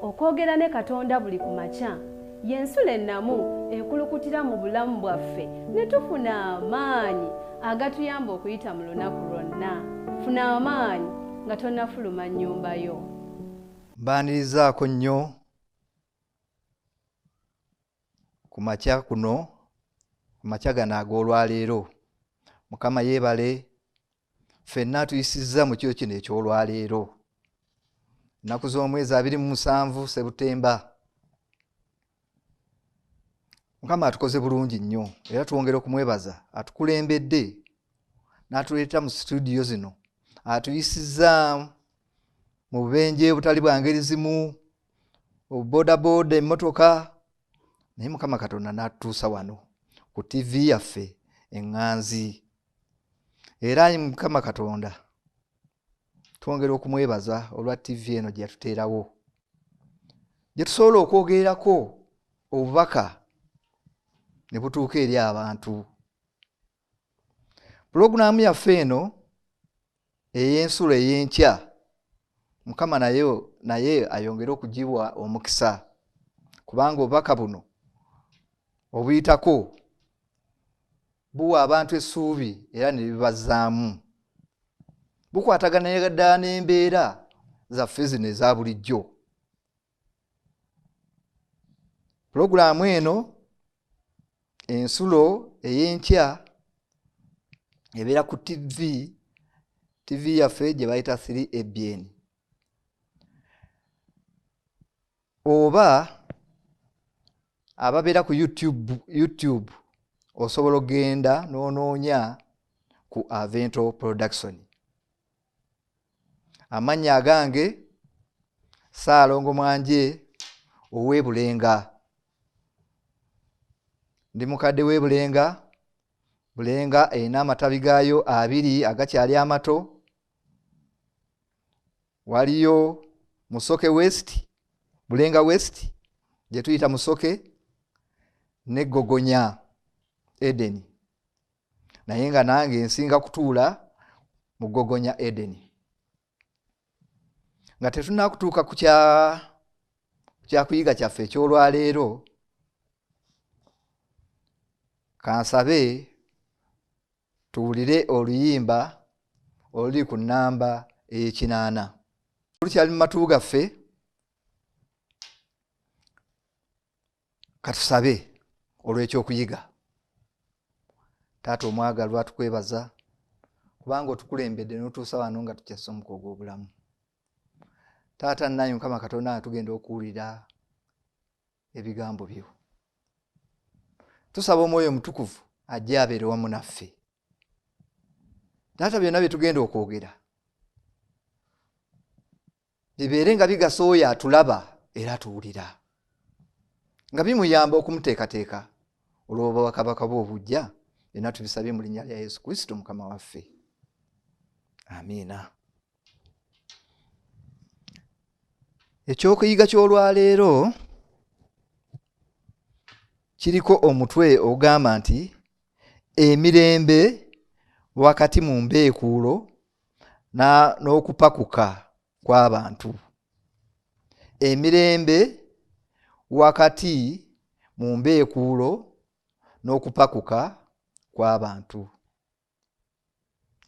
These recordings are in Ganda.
Okwogera ne Katonda buli ku makya y'ensulo ennamu ekulukutira mu bulamu bwaffe ne tufuna amaanyi agatuyamba okuyita mu lunaku lwonna. Funa amaanyi nga tonnafuluma nnyumba yo. Mbaanirizaako nnyo ku makya kuno, ku makya gano ag'olwaleero. Mukama yeebale ffenna atuyisizza mu kiro kino eky'olwaleero, ennaku z'omwezi 27 Sebutemba. Mukama atukoze bulungi nnyo era twongera okumwebaza, atukulembedde n'atuleeta mu situdiyo zino, atuyisizza mu bubenje obutali bwa ngeri zimu, obuboodabooda, emmotoka, naye Mukama Katonda n'atutuusa wano ku ttivi yaffe eŋŋanzi. Era Mukama Katonda twongera okumwebaza olwa ttivi eno gye yatuteerawo, gye tusobola okwogererako obubaka ne butuuka eri abantu. Pulogulaamu yaffe eno ey'ensulo ey'enkya, Mukama naye ayongere okugiwa omukisa, kubanga obubaka buno obuyitako buwa abantu essuubi era ne bibazzaamu. Bukwatagana ddala n'embeera zaffe zino eza bulijjo. Pulogulaamu eno ensulo ey'enkya ebeera ku TV yaffe gye bayita 3ABN, oba ababeera ku YouTube osobola okugenda n'onoonya ku Avento Production. Amannya agange Ssaalongo Mwanje ow'e Bulenga. Ndi mukadde w'e Bulenga. Bulenga erina amatabi gaayo 2 agakyali amato. Waliyo Musoke West, Bulenga West gye tuyita Musoke, ne Gogonya Eden. Naye nga nange nsinga kutuula mu Gogonya Eden. Nga tetunnakutuuka ku kyakuyiga kyaffe eky'olwaleero, kansabe tuwulire oluyimba oluli ku nnamba ey'ekinaana. Lukyali mu matu gaffe, katusabe olw'ekyokuyiga. Taata omwagalwa, tukwebaza kubanga otukulembedde n'otuusa wano nga tukyassa omuka ogw'obulamu. Taata nnaye Mukama Katonda, nga tugenda okuwulira ebigambo byo, tusaba Omwoyo Omutukuvu ajje abeere wamu naffe. Taata, byonna bye tugenda okwogera bibeere nga bigasa oyo atulaba era atuwulira, nga bimuyamba okumuteekateeka olw'obwakabaka bwe obujja. Byonna tubisabye mu linnya lya Yesu Kristo Mukama waffe, amiina. Ekyokuyiga ky'olwaleero kiriko omutwe ogamba nti emirembe wakati mu mbeekuulo n'okupakuka kw'abantu. Emirembe wakati mu mbeekuulo n'okupakuka kw'abantu.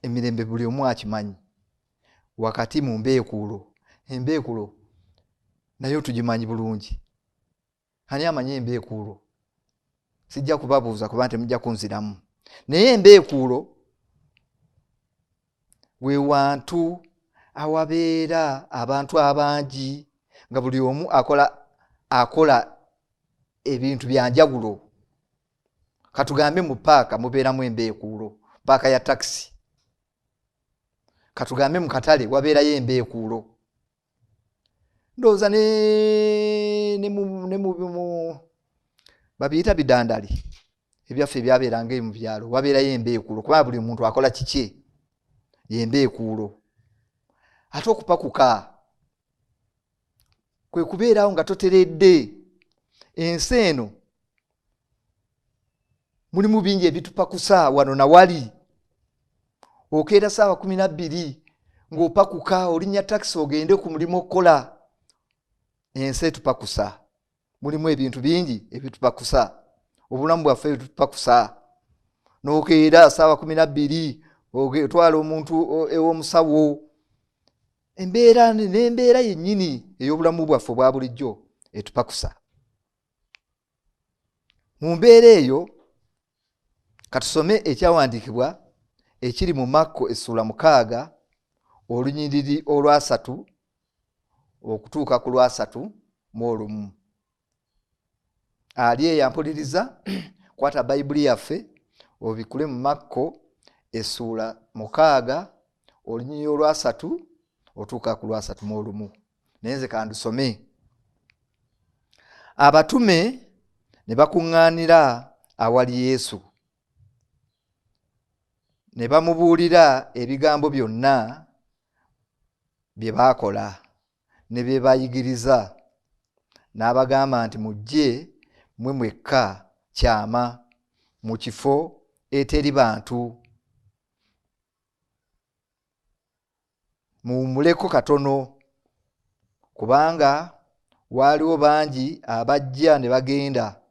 Emirembe buli omu akimanyi, wakati mu mbeekuulo. Embeekuulo nayo tugimanyi bulungi. Ani amanyi embeekuulo? Sijja kubabuuza kuba temujja kunziramu, naye embeekuulo we wantu awabeera abantu abangi nga buli omu akola ebintu bya njawulo. Katugambe mu paaka mubeeramu embeekuulo, paaka ya takisi. Katugambe mu katale wabeerayo embeekuulo. Ndowooza ne mu babiyita bidandali ebyaffe ebyabeeranga eyo mu byalo wabeerayo embeekuulo, kubanga buli muntu akola kikye, yembeekuulo. Ate okupakuka kwe kubeerawo nga toteredde. Ensi eno mulimu bingi ebitupakusa wano na wali. Okeera ssaawa 12 ng'opakuka, olinnya takisi ogende ku mulimu okukola, Ensi etupakusa, mulimu ebintu bingi ebitupakusa, obulamu bwaffe ebitupakusa. N'okeera 12:00 otwala omuntu ew'omusawo. Embeera n'embeera yennyini ey'obulamu bwaffe obwa bulijjo etupakusa. Mu mbeera eyo katusome ekyawandiikibwa ekiri mu Makko essula 6 olunyiriri olwasatu okutuuka ku 31. Ali eyampuliriza, kwata Bayibuli yaffe obikule mu Makko essula 6 olunyiriri olwasatu otuuka ku 31. Naye nze kandusome. Abatume ne bakuŋŋaanira awali Yesu ne bamubuulira ebigambo byonna bye baakola ne bye bayigiriza. N'abagamba nti mujje mmwe mwekka kyama mu kifo eteri bantu, muwummuleko katono, kubanga waaliwo bangi abajja ne bagenda,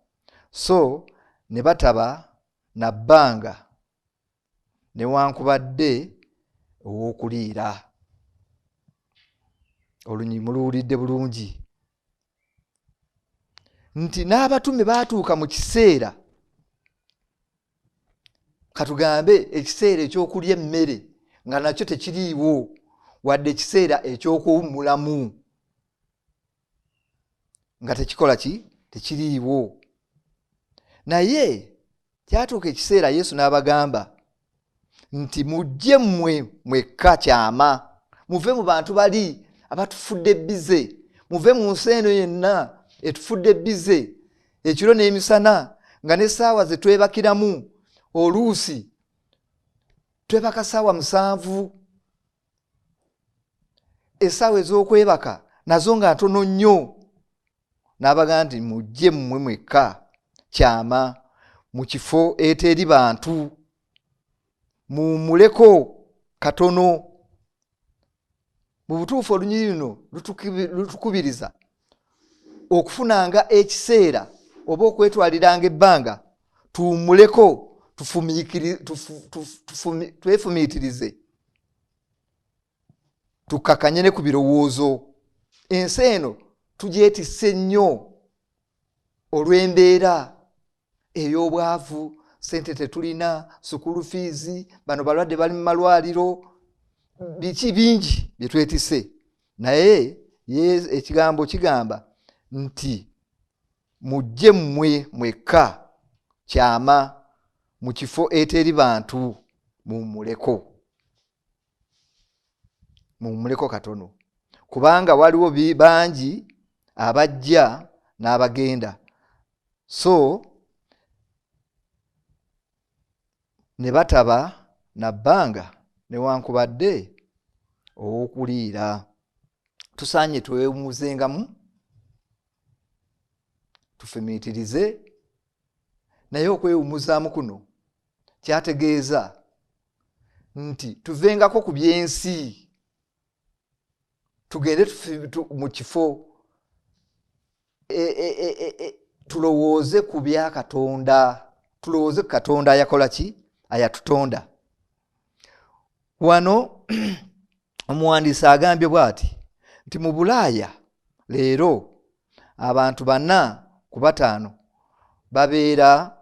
so ne bataba na bbanga newankubadde ow'okuliira. Olunyiriri muluwulidde bulungi nti n'abatume baatuuka mu kiseera, katugambe ekiseera ekyokulya emmere nga nakyo tekiriiwo, wadde ekiseera ekyokuwummulamu nga tekikola ki, tekiriiwo. Naye kyatuuka ekiseera Yesu n'abagamba nti mujje mmwe mwekka kyama, muve mu bantu bali abatufudde bize, muve mu nsi eno yenna etufudde bize ekiro n'emisana, nga n'essaawa ze twebakiramu oluusi twebaka 7:00, essaawa ez'okwebaka nazo nga ntono nnyo. N'abagamba nti mujje mmwe mwekka kyama mu kifo eteri bantu, muwummuleko katono. Mu butuufu olunyiriri luno lutukubiriza okufunanga ekiseera oba okwetwaliranga ebbanga tuwummuleko, twefumiitirize, tukkakanye ne ku birowoozo. Ensi eno tugyetisse nnyo olw'embeera ey'obwavu, ssente tetulina, sukulu fiizi, bano balwadde bali mu malwaliro, biki bingi bye twetisse. Naye ekigambo kigamba nti mujje mmwe mwekka kyama mu kifo eteri bantu, muwummuleko, muwummuleko katono, kubanga waliwo bangi abajja n'abagenda, so ne bataba na bbanga newankubadde ow'okuliira. Tusaanye twewummuzengamu, tufumiitirize. Naye okwewummuzaamu kuno kyategeeza nti tuvengako ku by'ensi, tugende mu kifo tulowooze ku bya Katonda, tulowooze ku Katonda ayakola ki, ayatutonda. Wano omuwandiisi agambye bw'ati nti mu Bulaaya leero abantu 4 ku 5 babeera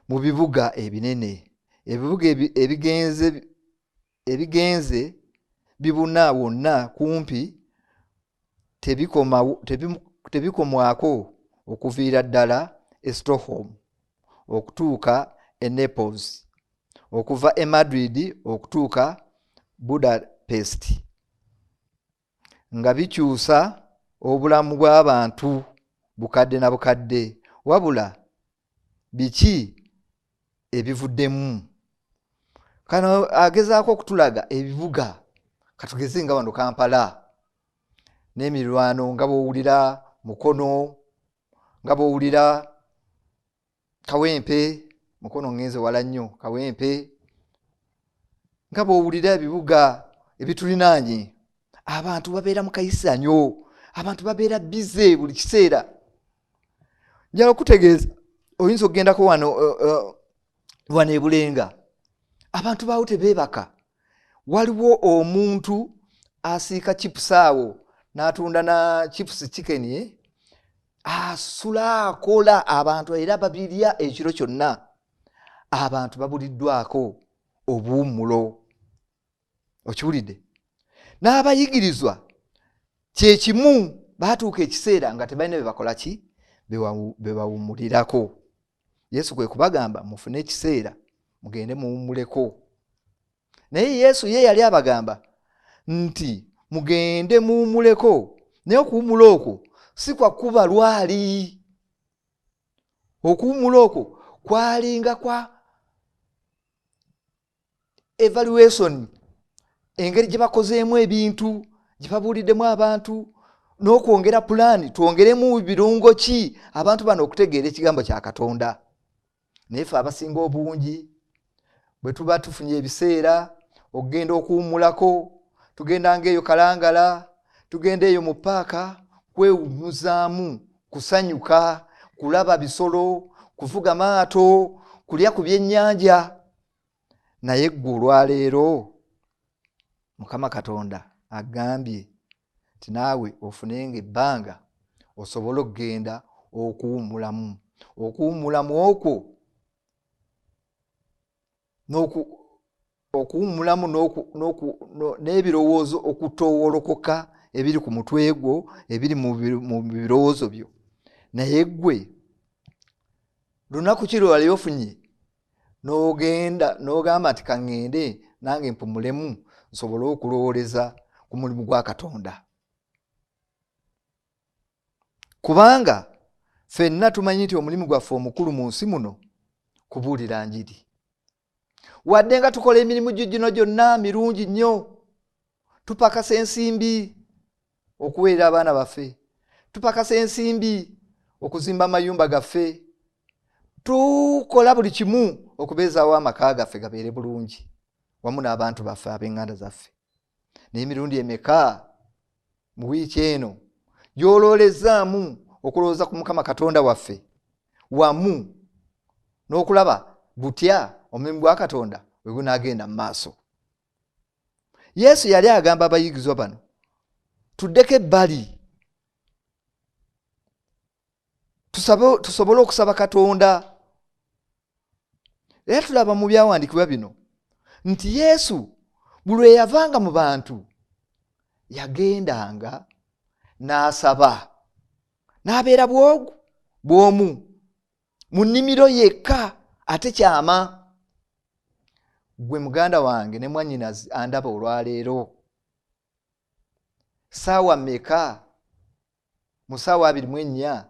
mu bibuga ebinene. Ebibuga ebigenze bibuna wonna kumpi tebikomwako okuviira ddala e Stockholm okutuuka e Naples, okuva e Madrid okutuuka Budapest, nga bikyusa obulamu bw'abantu bukadde na bukadde. Wabula biki ebivuddemu? Kano agezaako okutulaga ebibuga, katugeze nga wano Kampala n'emirwano, nga bw'owulira Mukono, nga bw'owulira Kawempe, Mukono ngenze wala nnyo, Kawempe, nga bw'owulira ebibuga ebitulinaanye, abantu babeera mu kayisanyo, Abantu babeera bize buli kiseera. Njala okutegeeza, oyinza okugendako wano wano ebulenga, abantu baawo tebeebaka. Waliwo omuntu asiika chips awo n'atunda na chips chicken, eh? Asula akola, abantu era babirya ekiro kyonna. Abantu babuliddwako obuwummulo. Okiwulidde? N'abayigirizwa kyekimu, baatuuka ekiseera nga tebalina bye bakola ki, bebawummulirako. Yesu kwe kubagamba, mufune ekiseera mugende muwummuleko. Naye Yesu ye yali abagamba nti mugende muwummuleko, naye okuwummula okwo si kwa kuba lwali. Okuwummula okwo kwalinga kwa evaluation, engeri gye bakozeemu ebintu, gye babuuliddemu abantu, n'okwongera pulaani, twongeremu birungo ki abantu bano okutegeera ekigambo kya Katonda. Naye ffe abasinga obungi bwe tuba tufunye ebiseera okugenda okuwummulako, tugenda ng'eyo Kalangala, tugenda eyo mu paaka kwewummuzaamu, kusanyuka, kulaba bisolo, kuvuga maato, kulya ku byennyanja. Naye ggwe olwaleero Mukama Katonda agambye nti naawe ofunenga ebbanga osobole okugenda okuwummulamu. Okuwummulamu okwo okuwummulamu n'ebirowoozo okutoowolokoka ebiri ku mutwe gwo, ebiri mu birowoozo byo. Naye ggwe lunaku ki lwe wali ofunye n'ogenda n'ogamba nti kaŋŋende nange mpumulemu nsobole okulowooleza ku mulimu gwa Katonda? Kubanga ffenna tumanyi nti omulimu gwaffe omukulu mu nsi muno kubuulira njiri. Wadde nga tukola emirimu gino gyonna mirungi nnyo, tupakasa ensimbi okuweerera abaana baffe, tupakasa ensimbi okuzimba amayumba gaffe, tukola buli kimu okubeezaawo amaka gaffe gabeere bulungi wamu n'abantu baffe, ab'eŋŋanda zaffe. Naye emirundi emeka mu wiiki eno gy'oloolezaamu okulowooza ku Mukama Katonda waffe wamu n'okulaba butya omulimu gwa Katonda bwe gunaagenda mu maaso? Yesu yali agamba abayigirizwa bano, tuddeko ebbali tusobole okusaba Katonda. Era tulaba mu byawandiikibwa bino nti Yesu buli lwe yavanga mu bantu yagendanga n'asaba, n'abeera bwogu bw'omu mu nnimiro yekka, ate kyama. Gwe muganda wange ne mwannyinazi andaba olwaleero, saawa mmeka mu saawa 24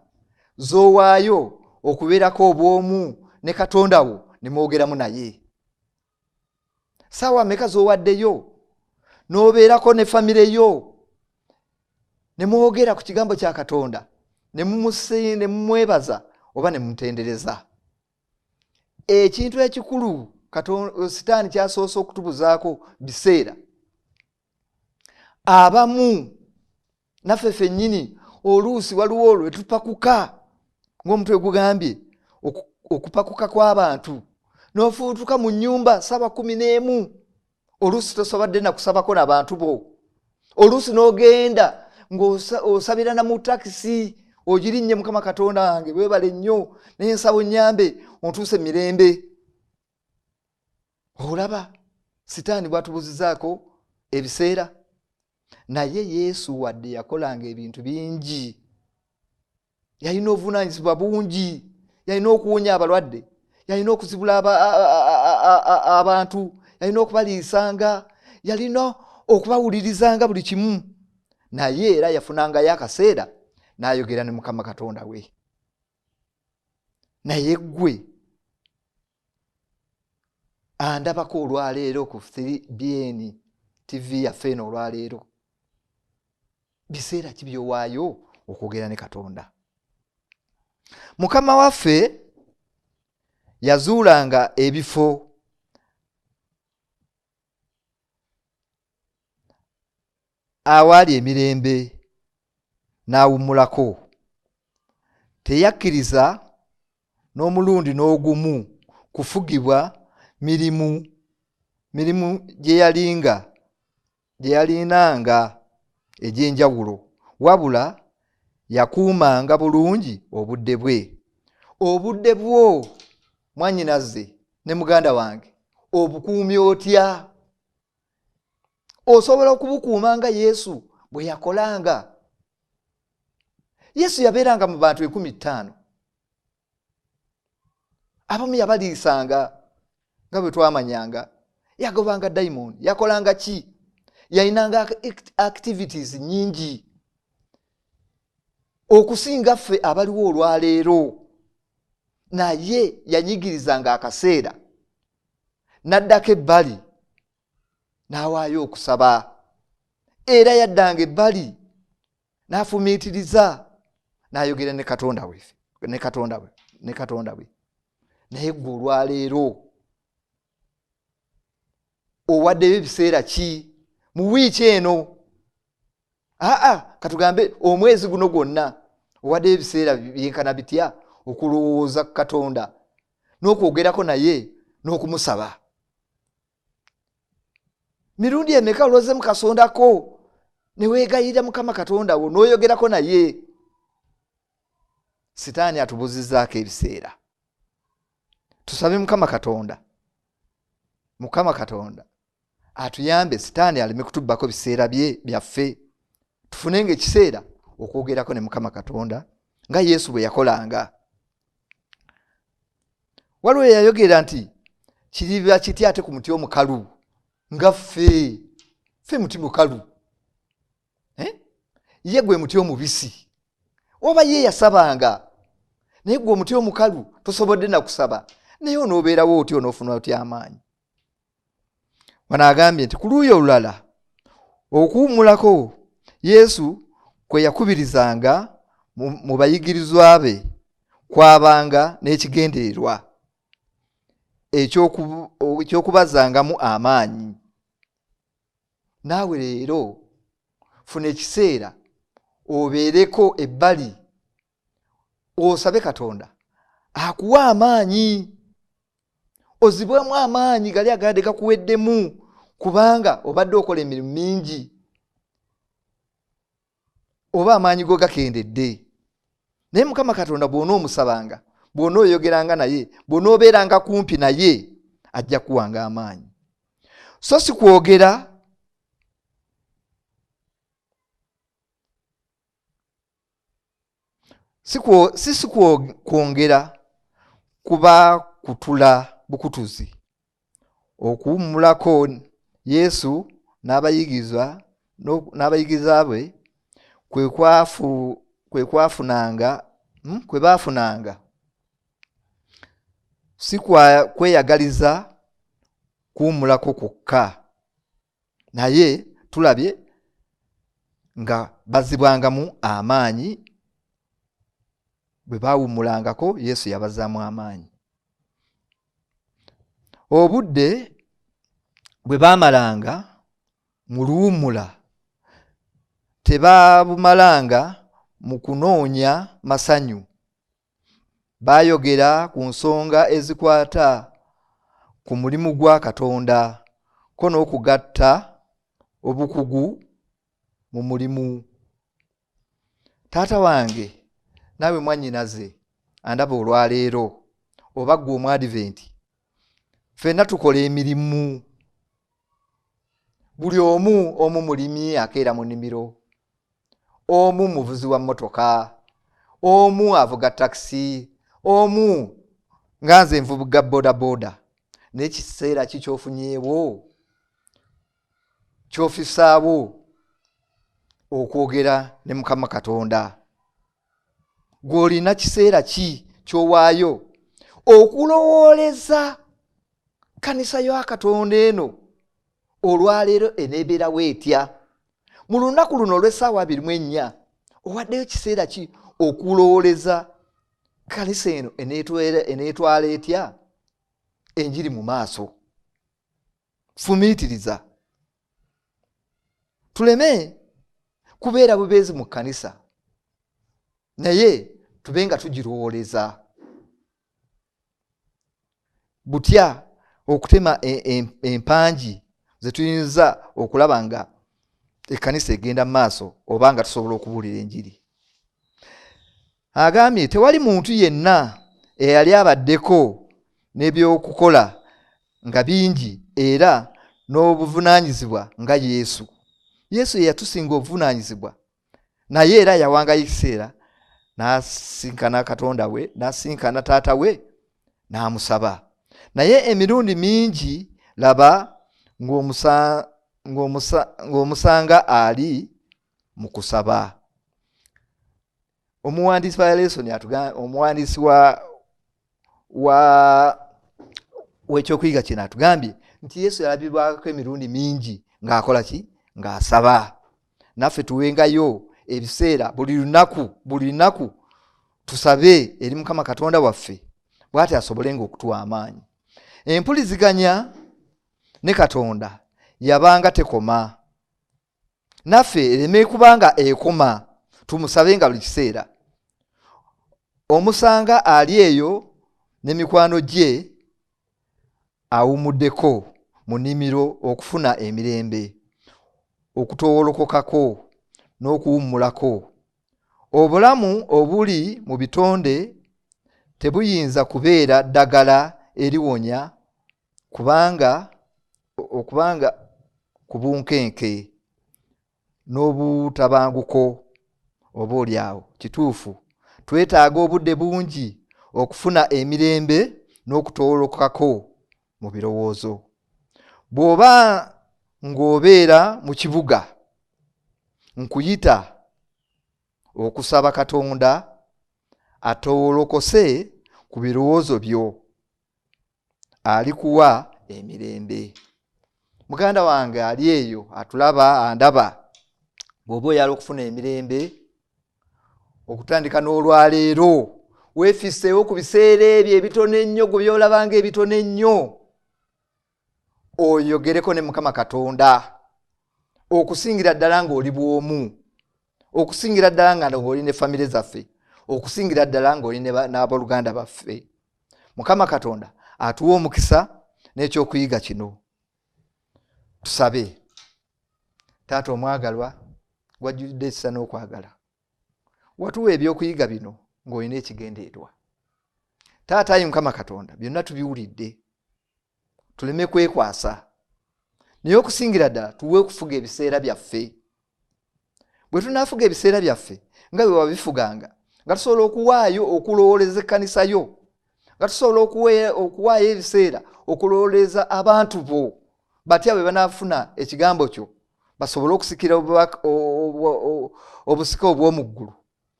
z'owaayo okubeerako obw'omu ne Katonda wo ne mwogeramu naye? Saawa mmeka z'owaddeyo n'obeerako ne famire yo ne mwogera ku kigambo kya Katonda, ne mumwebaza oba ne mumutendereza? Ekintu ekikulu Sitaani kyasoose okutubuzaako biseera. Abamu naffe ffennyini oluusi waliwo olwo etupakuka, ng'omutwe gugambye okupakuka kw'abantu, n'ofuutuka mu nnyumba saawa 11, oluusi tosobadde na kusabako na bantu bo, oluusi n'ogenda ng'osabira na mu takisi ogirinnye, Mukama Katonda wange weebale nnyo, naye nsaba onnyambe ontuuse mirembe. Olaba Sitaani bw'atubuzizaako ebiseera. Naye Yesu wadde yakolanga ebintu bingi, yalina obuvunaanyizibwa bungi, yalina okuwonya abalwadde, yalina okuzibula abantu, yalina okubaliisanga, yalina okubawulirizanga buli kimu, naye era yafunangayo akaseera n'ayogera ne Mukama Katonda we. Naye ggwe andabako olwaleero ku 3BN TV yaffe eno olwaleero, biseera ki by'owaayo okwogera ne Katonda? Mukama waffe yazuulanga ebifo awaali emirembe n'awummulako. Teyakkiriza n'omulundi n'ogumu kufugibwa mirimu gye yalinanga egy'enjawulo, wabula yakuumanga bulungi obudde bwe. Obudde bwo mwannyinaze ne muganda wange obukuumi otya? Osobola okubukuuma nga Yesu bwe yakolanga. Yesu yabeeranga mu bantu 15, abamu yabaliisanga nga bwe twamanyanga, yagobanga dayimooni, yakolanga ki? Yalinanga activities nnyingi okusinga ffe abaliwo olwaleero, naye yanyigirizanga akaseera n'addako ebbali n'awaayo okusaba, era yaddanga ebbali n'afumiitiriza n'ayogera ne Katonda weffe, ne Katonda we, ne Katonda we. Naye ggwe olwaleero owaddeyo ebiseera ki mu wiiki eno? Aa, katugambe omwezi guno gwonna owaddeyo ebiseera byenkana bitya okulowooza ku Katonda n'okwogerako naye n'okumusaba? Mirundi emeka olwoze mu kasondako ne weegayirira Mukama Katonda wo n'oyogerako naye? Sitaani atubuzizzaako ebiseera. Tusabe Mukama Katonda, Mukama Katonda atuyambe sitaani aleme kutubbako biseera bye byaffe, tufunenga ekiseera okwogerako ne Mukama Katonda nga Yesu bwe yakolanga. Waliwo eyayogera nti kiriba kitya ate ku muti omukalu nga ffe, ffe muti mukalu, Ye gwe muti omubisi, oba ye yasabanga, naye gwe omuti omukalu tosobodde na kusaba, naye onoobeerawo otya, onoofuna otya amaanyi? Wano agambye nti ku luuyi olulala okuwummulako Yesu kwe yakubirizanga mu bayigirizwa be kwabanga n'ekigendererwa eky'okubazangamu amaanyi. Naawe leero funa ekiseera obeereko ebbali osabe Katonda akuwe amaanyi, ozibwemu amaanyi gali agadde gakuweddemu kubanga obadde okola emirimu mingi oba amaanyi go gakendedde. Naye Mukama Katonda bw'onoomusabanga, bw'onooyogeranga naye, bw'onoobeeranga kumpi naye, ajja kuwanga amaanyi. So si kwogera si kwongera kuba kutula bukutuzi. Okuwummulako Yesu n'abayigiriza be kwe baafunanga, si kweyagaliza kuwummulako kwokka, naye tulabye nga bazzibwangamu amaanyi. Bwe baawummulangako Yesu yabazzaamu amaanyi. Obudde bwe baamalanga mu luwummula tebaabumalanga mu kunoonya masanyu. Baayogera ku nsonga ezikwata ku mulimu gwa Katonda ko n'okugatta obukugu mu mulimu. Taata wange naawe mwannyinaze andaba olwaleero, oba ggwe omwadiventi, ffenna tukola emirimu. Buli omu mulimi akeera mu nnimiro, omu muvuzi wa mmotoka, omu avuga takisi, omu nga nze nvuga bodaboda. Naye kiseera ki ky'ofunyeewo ky'ofisaawo okwogera ne Mukama Katonda? Gw'olina kiseera ki ky'owaayo okulowooleza kanisa ya Katonda eno olwaleero eneebeerawo etya? Mu lunaku luno olw'essaawa 24 owaddeyo kiseera ki okulowooleza kanisa eno eneetwala etya enjiri mu maaso? Fumiitiriza, tuleme kubeera bubeezi mu kkanisa. Naye tube nga tugirowooleza butya okutema empangi ze tuyinza okulaba nga ekkanisa egenda mu maaso oba nga tusobola okubuulira enjiri. Agambye tewali muntu yenna eyali abaddeko n'ebyokukola nga bingi era n'obuvunaanyizibwa nga Yesu. Yesu ye yatusinga obuvunaanyizibwa, naye era yawangayo ekiseera n'asinkana Katonda we, n'asinkana taata we n'amusaba. Naye emirundi mingi laba ng'omusanga ali mu kusaba. Omuwandiisi wa lesoni omuwandiisi wa w'ekyokuyiga kino atugambye nti Yesu yalabibwako emirundi mingi ng'akola ki? Ng'asaba. Naffe tuwengayo ebiseera buli lunaku, buli lunaku tusabe eri Mukama Katonda waffe, bw'ati asobolenga okutuwa amaanyi. Empuliziganya ne Katonda yabanga tekoma, naffe ereme kubanga ekoma, tumusabe nga buli kiseera. Omusanga ali eyo ne mikwano gye awumuddeko mu nnimiro okufuna emirembe, okutowolokokako n'okuwummulako. Obulamu obuli mu bitonde tebuyinza kubeera ddagala eriwonya kubanga okubanga ku bunkenke n'obutabanguko oba oli awo. Kituufu, twetaaga obudde bungi okufuna emirembe n'okutowolokako mu birowoozo. Bw'oba ng'obeera mu kibuga, nkuyita okusaba Katonda atowolokose ku birowoozo byo, alikuwa emirembe. Muganda wange ali eyo atulaba, andaba, bw'oba oyala okufuna emirembe okutandika n'olwaleero, weefiseewo ku biseera ebyo ebitono ennyo, gwe by'olabanga ebitono ennyo, oyogereko ne Mukama Katonda okusingira ddala ng'oli bw'omu, okusingira ddala nga ng'oli ne famire zaffe, okusingira ddala ng'oli n'abooluganda baffe. Mukama Katonda atuwa omukisa n'ekyokuyiga kino. Tusabe. Taata omwagalwa, wajjudde ekisa n'okwagala, watuwa ebyokuyiga bino ng'olina ekigendererwa. Taata ayi Mukama Katonda, byonna tubiwulidde, tuleme kwekwasa, naye okusingira ddala tuwe okufuga ebiseera byaffe. Bwe tunaafuga ebiseera byaffe nga bwe wabifuganga, nga tusobola okuwaayo okulowooleza ekkanisa yo, nga tusobola okuwaayo ebiseera okulowooleza abantu bo batya bwe banaafuna ekigambo kyo, basobole okusikira obusika obw'omu ggulu.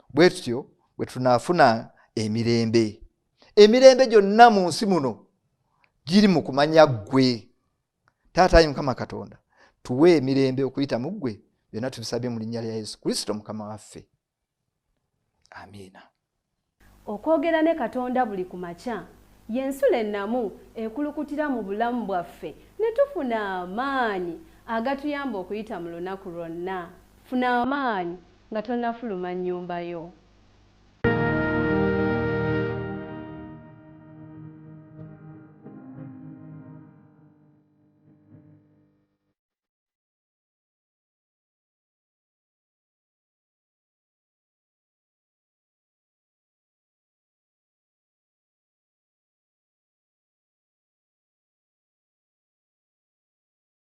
Bwe tutyo bwe tunaafuna emirembe. Emirembe gyonna mu nsi muno giri mu kumanya ggwe. Taata ayi Mukama Katonda, tuwe emirembe okuyita mu ggwe. Byonna tubisabye mu linnya lya Yesu Kristo Mukama waffe. Amiina. Okwogera ne Katonda buli ku makya y'ensulo ennamu ekulukutira mu bulamu bwaffe ne tufuna amaanyi agatuyamba okuyita mu lunaku lwonna. Funa amaanyi nga tonnafuluma nnyumba yo.